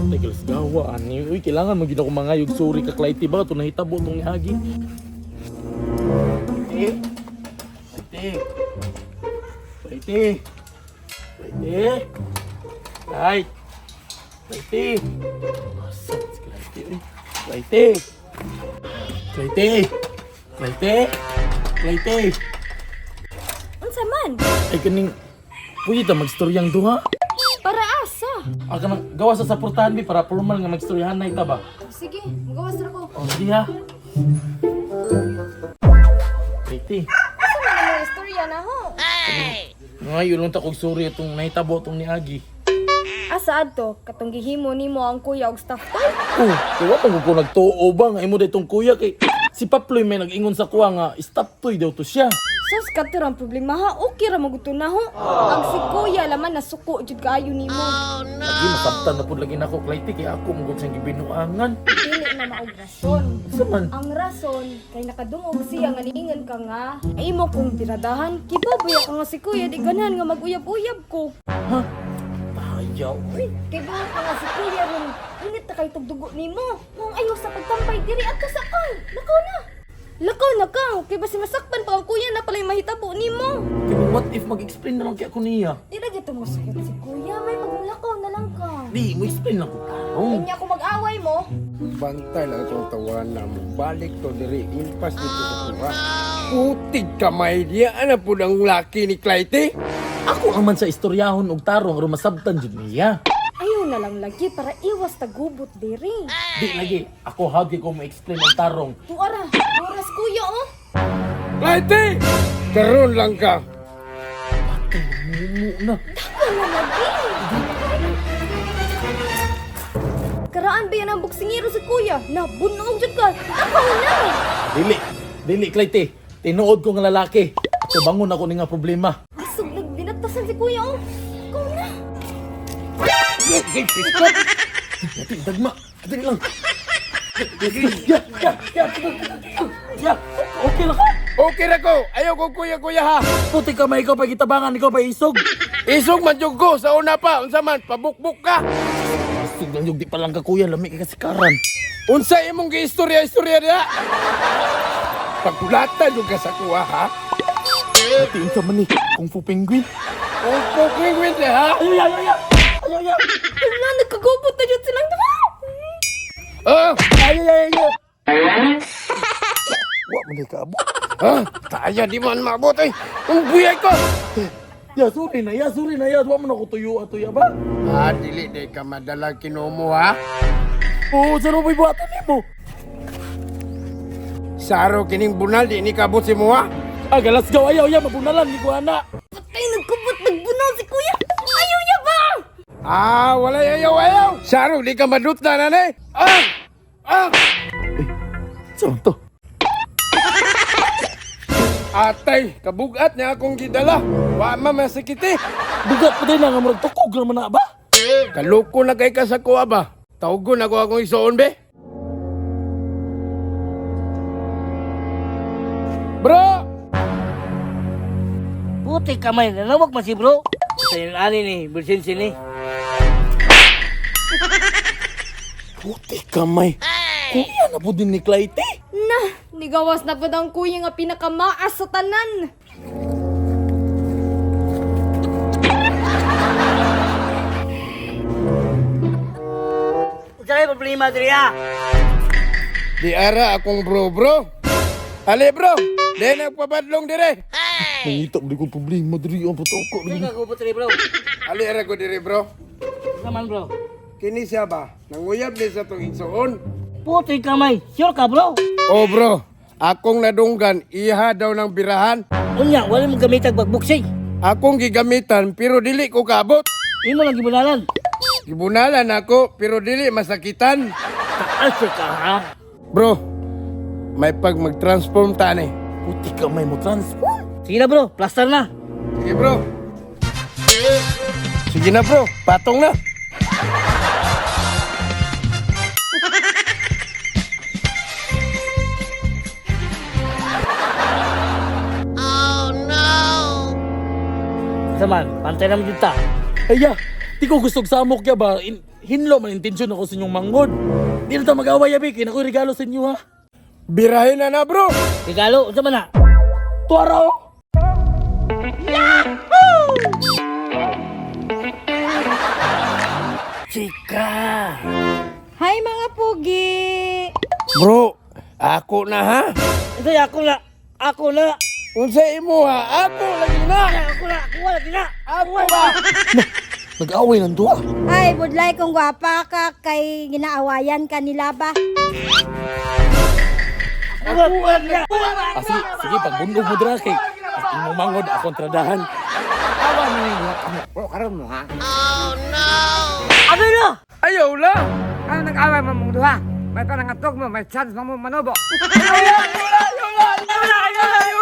Tagal sa gawa, ani. Uy, kailangan mo gid ako mangayog sorry ka Clytie ba ito nahitabo tong niagi. Clytie. Clytie. Clytie. Clytie. Clyte. Clytie. Asa si Clytie, uy? Clytie. Clytie. Clytie. Clytie. Unsa man? Ay kaning pwede ta magstoryang duha. Para asa? Ah, kanang gawa sa saportahan bi para formal nga magstoryahan na ita ba. Sige, magawas ra ko. Oh, sige ha. Clytie. Asa man ang istorya na ho? Ngayon lang ta kog sorry itong nahitabo itong ni Agi. Asa adto katong gihimo nimo ang kuya og staff toy? Oh, kay wa man ko nagtuo ba nga imo daytong kuya kay si Paploy may nag-ingon sa kuha nga stop toy daw to siya. Sus kadto ra ang problema ha. Okay ra maguto na ho. Ang si kuya laman nasuko jud kaayo nimo. Lagi masabtan na pud lagi nako Clytie kay ako mong siyang gibinuangan. Dili na maog rason. Sa man? Ang rason kay nakadungog siya nga niingon ka nga imo kong biradahan kibaboy ka nga si kuya di ganahan nga maguyab-uyab ko. Ha? Tayaw. Uy. Kay buhat pa nga si kuya ron init na kay tugdugo nimo. Mong ayaw sa pagtambay diri adto sa kay. Lakaw na. Lakaw na ka. Kay basi masakpan pa ang kuya na pala'y mahitabo nimo. Kay what if mag-explain na lang kay ako niya? Di na gito mo sakit si kuya. May maglakaw na lang ka. Di, mo explain lang ko tarong. Kanya ko mag-away mo. Bantay lang itong tawanan mo. Balik to diri. Impas dito sa kuha. Putig kamay niya. Ano po ang laki ni Clytie? Ako ang man sa istoryahon og tarong aron masabtan jud niya. Ayaw na lang lagi para iwas tagubot diri. Di lagi ako how di ko mo explain og tarong. Tuara, oras kuya oh. Clytie! Karon lang ka. Patay mumu na. Dako na lagi. Karaan ba yan ang buksingero si kuya? Nabunog jud ka. Dako na. Dili, dili Clytie. Tinuod ko nga lalaki. Tubangon ako ni nga problema. Asog nagbinatasan si kuya oh. Ikaw na. Gay, piskot! Dati, dagma. Dali lang. Ya, ya, ya, ya. Okay lang ka. Okay ra ko. Ayaw ko kuya-kuya ha. Puti ka may ikaw pa gitabangan, ikaw pa isog. Isog man jud ko sa una pa. Unsa man, pabukbuk ka. Isog lang yung di pa lang ka kuya, lami ka kasikaran. Unsa imong giistorya-istorya diha? Pagkulatan jud ka sa kuha ha. Dati unsa man ni, Kung Fu Penguin. Kung pukwingwin diha ha. Ay, ay, ay, ay, ay, ay, ay, Wala, nagkagubot na jud silang duha. Ah! ay, ay, ay, ay. Wa man di ka abot. Ha? Taya di man maabot ay. Ang buyay ko. Ya, sorry na, ya, sorry na, ya. Wa man ako tuyo ato ya ba? Ah, dili day ka madala kinumo ha. Oo, sa ruboy buhatan nimo. Saro kining bunal di ni kabot si mo ha. Ah, galas gaw ayaw ya, mabunalan ni ko ana. Patay, nagkubot, nagbunaw si kuya. Ayaw niya ba? Ah, walay ayaw ayaw. Saro di ka madutna nanay. Ah! Ah! Saan to? Atay, kabugat niya akong gidala. Wa ma masakit eh. Bugat pa din na nga murag tukog naman na ba? Kaloko na kay ka sa kuha ba? Tawgon ako akong isuon be. Bro! Puti kamay, nanawag man si bro. Sa yun ani ni, bilsin ni. Puti kamay. Kuya na po din ni Clytie. Na, nigawas na pud ang kuya nga pinakamaas sa tanan. Unsa kay problema diri ha? Di ara akong bro bro. Ali bro, di nagpabadlong dire. Nangita mo di ko problema diri ang puto ko. Unsa ka gubot diri bro? Ali ara ko dire bro. Unsa man bro? Kini siya ba? Nanguyab ni sa tong igsuon. Puti kamay, sure ka bro? Oh bro, akong nadunggan iha daw ng birahan. Unya, wala mo gamitag pagbuksing. Akong gigamitan pero dili ko kaabot. Imo lang gibunalan. Gibunalan ako pero dili masakitan. Taas ka ha? Bro, may pag mag-transform ta ni. Puti kamay mo transform. Sige na bro, plaster na. Sige bro. Sige na bro, patong na. Unsa man, pantay naman jud ta. Ay ya, di ko gustog samok ya ba? In, Hinlo man intensyon ako sa inyong manggod. Di na ta mag-away abi kay nakoy regalo sa inyo ha. Birahin na na bro. Regalo, unsa man na? Tuara oh. Chika. Hi mga pugi! Bro, ako na ha. Ito ako na. Ako na. Unsa imo ha? Ako lagi na. Ako na. Ako lagi na. Ako ba? Nag-away ng duha. Ay, budlay kung gwapa ka kay ginaawayan ka nila ba? Ako lagi na. Ah, sige, sige pagbunog mo dira kay imong manggod akong tradahan. Awa man ni Bro, karon mo ha. Ano na? Ayaw la. Ano nag-away mo mong duha? May panangatog mo, may chance mo manubo. Ayaw la, ayaw la, ayaw la, ayaw la.